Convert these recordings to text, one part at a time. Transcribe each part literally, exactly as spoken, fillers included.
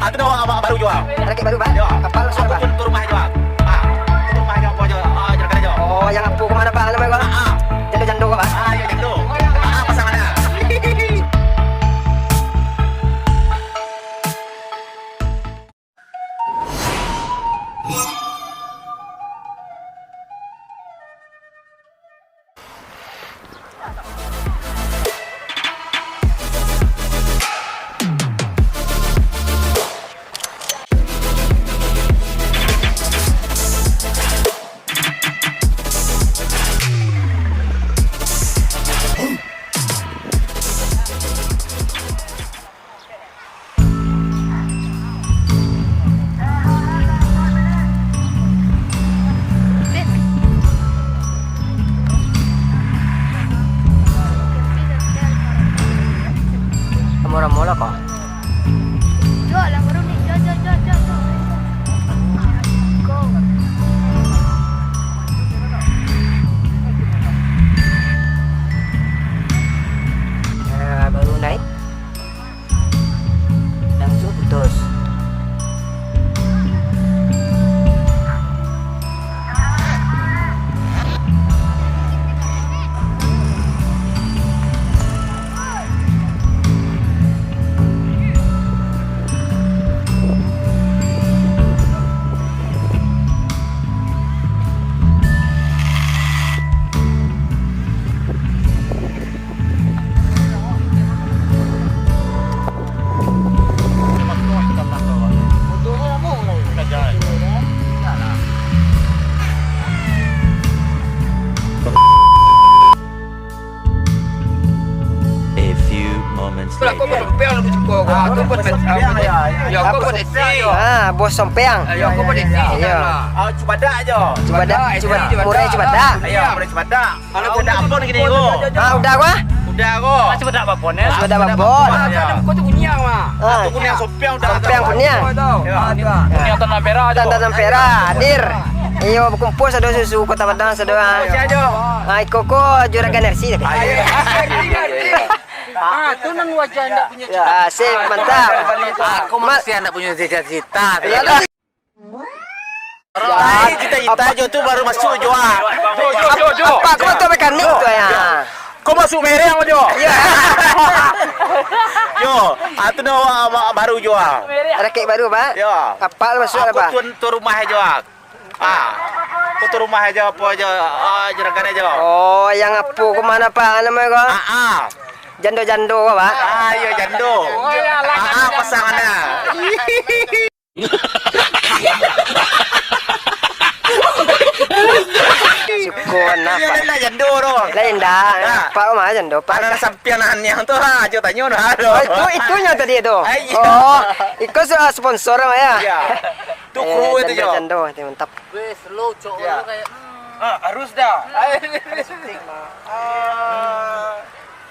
Atu dah awak baru juo. Rakik baru, Pak? Yo. Kapal sudah, Pak? Atu tu rumah juo. Ah, tu rumah juo, apo juo? Ah, juragan juo. Oh, yang apo ko mah, Pak, namo ko? Ah, ah. Jando-jando ko, Pak? Ah, yo, jando. Ah, pasangan dah. Ramo-ramo lah, Kak. Jok lah, baru ni. Jok, jok, jok, jok, jok. Go. Ah, baru naik. Langsung putus. A few moments later. Lah, kau bersompeng lah, buciko kau. Ah, kau bersompeng, ya, ya, ya. Yo, kau bersompeng, yo. Ah, bos sompeng. Yo, kau bersompeng, yo. Yo. Ah, cubadak jo. Cubadak, cubadak, cubadak. Murai cubadak. Yo, murai cubadak. Anak cubadak apo ni kini, ko? Ah, udah ko? Udah ko. Ah, cubadak babon, yo. Cubadak babon. Ah, cubadak babon, yo. Kau tu kuniang, mah. Ah. Tu kuniang sompeng udah. Sompeng kuniang. Yo. Kuniang tanah merah tu. Tanah merah, hadir. Iyo, bakumpul sado susu Kota Padang, sado, ah. Kumpul sajo. Ah, iko ko juragan Ersi tadi. Ayo. Ah, tu nan wajah ndak punyo cita. Ah, sip, mantap. Aku masih ndak punyo cita-cita. Iyo, tu. Ai, cita-cita jo tu baru masuk jo, ah. Jo, jo, jo, jo. Apa, kau tu mekanik tu, ya? Kau masuk mereng jo. Iyo. Yo, ah, tu dah awak, awak baru jo, ah. Rakik baru, Pak? Yo. Kapal masuk, Pak? Aku tu, tu rumah jo, ah. Ah, ko tu rumah ajo, apo ajo, ah, juragan ajo. Oh, yang apo ko mah, Pak, namo ko? Ah, ah. Jando-jando ko, Pak? Ah, iyo, jando. Ah, ah, pasangan dah. Syukur, nah, Pak. Iyo, lah jando tu. Lain dah. Nah. Pak, ko mah jando, Pak. Anak sampiang nan yang tu, ha, ajo tanyo dah tu. Oh, itu, itunyo tadi tu. Ah, iyo. Oh, iko su-, sponsor, ya? Iyo. Tu kru itu, Jo. Jando, jando, mantap. Weh, slow, cok, lu kayak, hmm. Ah, harus dah. Harus syuting, mah. Ah.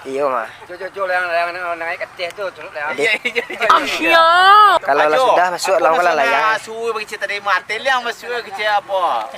Iyo, mah. Jo, jo, jo, yang, yang, yang naik ke atas tu, turun lah. Iyo, iyo, iyo. Ah, siap. Kalau lah sudah masuk, lawan kalau lah, ya. Suruh bagi cerita dari mati, yang masuk ke cerita apa?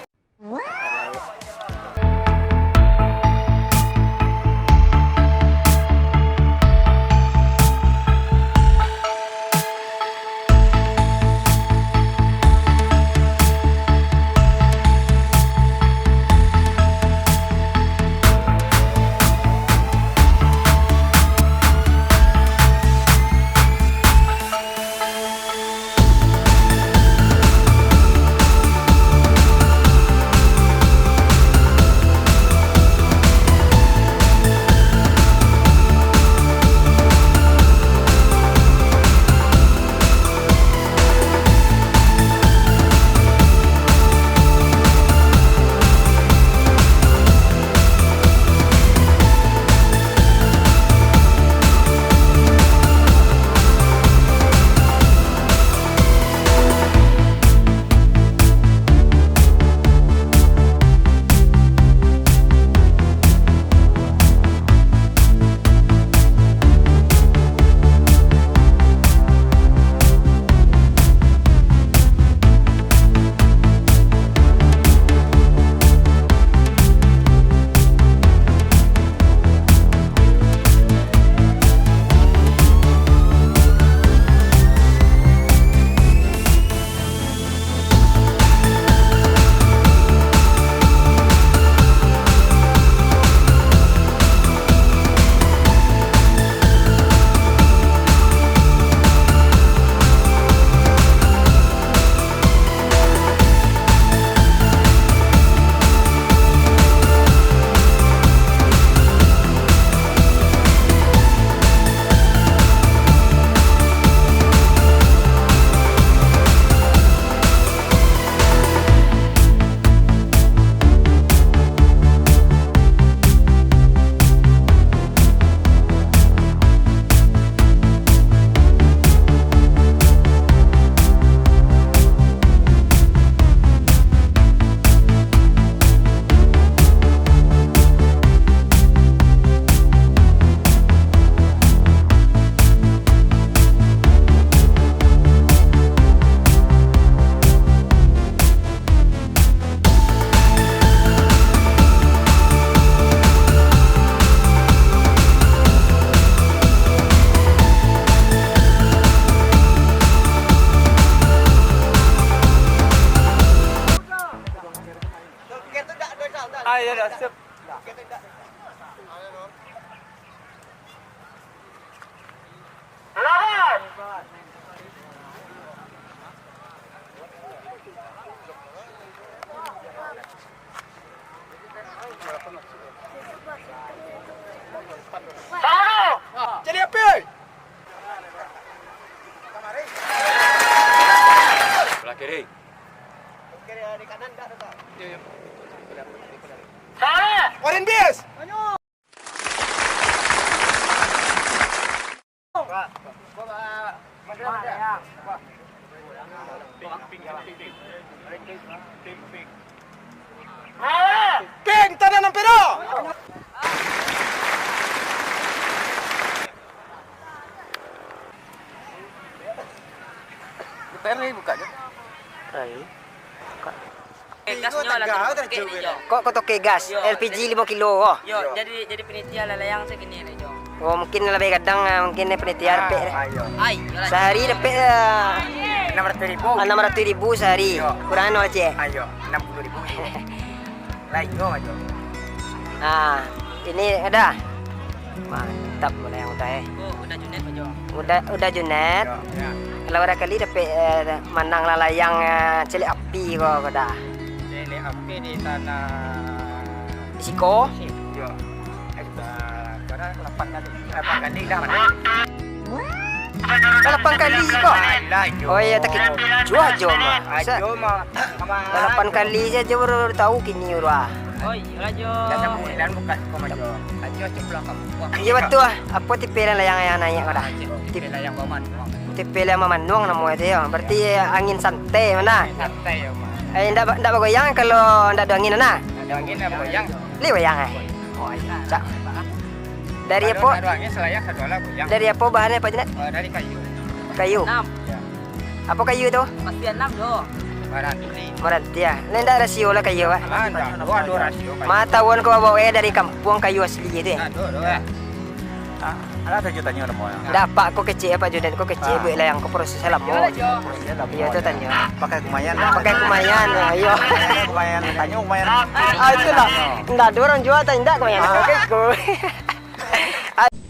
Cari api! Sebelah kiri. Orange bis! Pink, tanah nan perak! P R ni buka je. Buka. Eh, gasnyo lah tu, toke ni, Jo. Kok, kok toke gas? Yo. L P G limo kilo, oh. Yo, jadi, jadi panitia lalayang se kini ni, Jo. Oh, mungkin labiah gadang, ah, mungkin ni panitia dapek ni. Ah, iyo. Ai, iyolah. Sahari dapek, ah, Anam ratuih ribu. Anam ratuih ribu sahari. Yo. Kurang anu, Cik? Ah, iyo, anam puluah ribu. Lah, iyo, Jo. Ah, ini ada. Mantap, mulai yang udah, eh. Oh, udah Junet, Jo. Udah, udah Junet. Yo, yo. Kalau barangkali dapek, eh, manang lalayang, eh, caliak api ko, ko dah. Caliak api di tanah Di siko? Yo. Eh, sudah, sudah lapan kali. Lapan kali dah, mana? Lapan kali ko? Alah, Jo. Oh, iyo, takicuah Jo mah. Ah, Jo mah. Lapan kali sajo baru tahu kini, urang. Oh, iyolah, Jo. Dah sabulan bukan siko mah, Jo. Ajo, ajo pulang kampung. Iyo, batua. Apo tipe layang yang naiak ko dah? Tipe layang bamanuang. Tipe layang bamanuang namo itu, yo. Berarti angin santai, mana? Santai, yo, mah. Eh, ndak ba-, ndak bagoyang kalau ndak ado angin, nah? Ndak ado angin, ndak bagoyang. Lai goyang, eh? Oh, iyo. Cak. Dari apo? Kalau ndak ado angin, salayang sado lah goyang. Dari apo bahannya, Pak Junet? Eh, dari kayu. Kayu? Anam. Yo. Apo kayu tu? Pasti anam, Jo. Maranti. Maranti, ah. Ni ndak rasio lah kayu, Pak? Ah, ndak. Wah, ado rasio kayu. Ma tahuan ko bawa, eh, dari kampuang kayu asli tu, eh? Ndak ado, ado, eh. Ah, alah, tanyo, tanyo namo, yo. Ndak, Pak, ko kecek, Pak Junet, ko kecek, ah, buek layang ko prosesnyo lamo. Iyolah, Jo. Prosesnyo lamo. Iyo, tu tanyo. Pakai kumayan. Pakai kumayan, iyo. Kumayan, tanyo kumayan. Ah, itulah. Ndak ado urang jua, tanyo ndak kumayan. Ah. Oke, ko.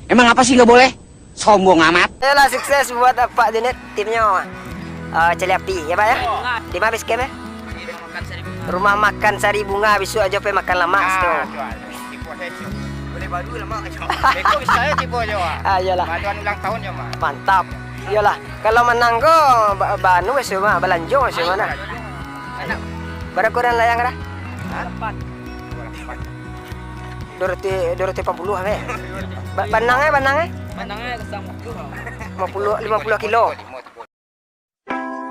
Emang apa sih nggak boleh? Sombong amat. Yolah, sukses buat Apak Junet, timnyo. Eh, caliak api, yo, Pak, yo? Di ma base camp, eh? Di Rumah Makan Sari Bunga. Rumah Makan Sari Bunga, bisuak ajo pai makan lamak situ. Ah, tu lah. Tipu saya, tipu. Boleh baru lamak, Jo. Beko bisa, eh, tipu, Jo, ah. Ah, iyolah. Bantuan ulang tahun, Jo, mah. Mantap. Iyolah, kalau manang ko, ba-, banu biaso mah, balanjo biaso mah, nah. Bara kurang layang dah? Hah? Duo ratuih, duo ratuih lapan puluah, eh. Ba-, banang, eh, banang, eh? Banang, eh, limo puluah, limo puluah kilo.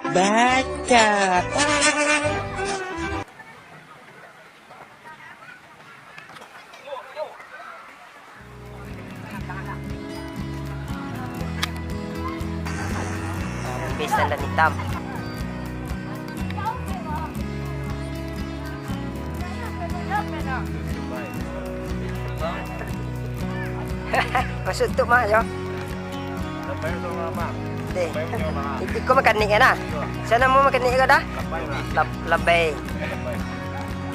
Baca. Bis dan hitam. Masuk tu, Mak, yo. Deh. Iko mekanik kan, nah? Sia namo mekanik ko dah? Lab-, Labai.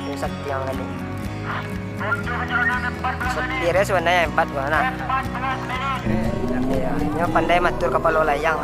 Ini sakti yang mekanik. Sopir, eh, sabananyo hebat ko, nah. Iyo, inyo pandai matur kapalo layang.